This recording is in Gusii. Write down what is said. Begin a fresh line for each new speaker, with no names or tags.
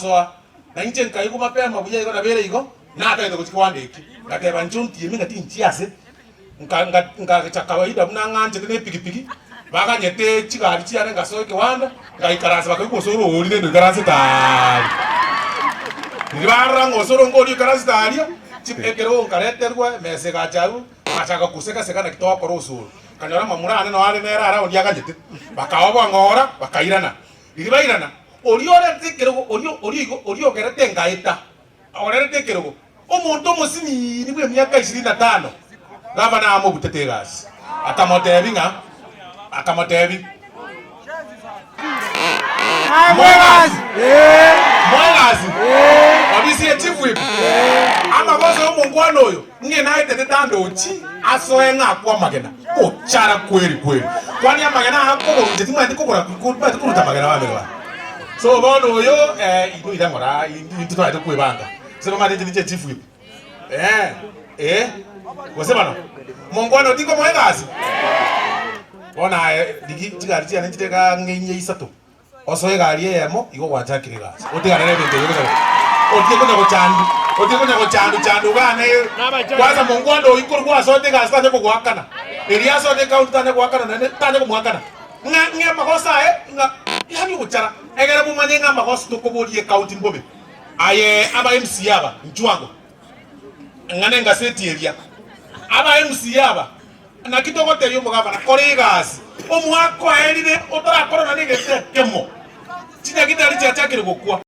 Soa, na inche nkaigwa mapema buya igo nabeire igo, natagete gochia kwana eki. Ngateba inche ontieme ng'a tinchia ase, nka nka nkagecha kawaida buna ng'anchete na epikipiki, baganyete chigari chiane ngasoa ekewanda, ngaikaransa bakaigwa osoro oria rende oikaransete aaria. Riria barora ng'a osoro onge oria oikaransete aaria, chi ekerogo nkareterwa, emesa egacha abwo, bagachaka koseka seka naki togokora osoro. Nkanyora amamura ane noare nere around aganyete, bakaoboa ng'ora, bakairana. Riria bairana, oria orerete ekerogo, oria, oria igo, oria ogerete engaeta, orerete ekerogo, omonto omosiniini bw'emiaka ishirini na tano, gavana amobutete egasi, akamotebi ng'a, akamotebi, Moe egasi, moe egasi, obisi ye chief whip, amagoso y'omongwana oyo, Ng'e naetete tandochi asoe ng'a akwe amagena, ochara kweri kweri. Kwani amagena aya akogorwa inche timanyeti kogora timanyeti koruta amagena bamere bane. So bono oyo eh intwe ira ng'ora intwe twaete kwebanga. Gose nomanyete inche ninche chief whip. Eh eh gose bono mongwana oyo tinkomoa egasi? Bono aye rigia chigari chiane nchire igaa ang'e inye isato. Osoe egari eyemo, igo gwachakire egasi. Otiganere ebinto ebio konya otige konya gochandu, otige konya gochandu chandu iga ne kwanza mongwana oyio korwa gwasoete egasi tanya kogoakana. Erio asoete ecounty tanya goakana naende tanya komoakana. Ng'a ng'a amagoso aye ng'a yaani ogochara egere momanye ng'a amagoso tokoboria ecounty mbobe. Aye aba MCA aba inchuo ango, ng'a nengaseti eria. Aba MCA aba. Naki togotebia omogabana, Kora egasi, omwaka oerire otorakorana negento ekemo, chinyagitari chiachakire gokwa.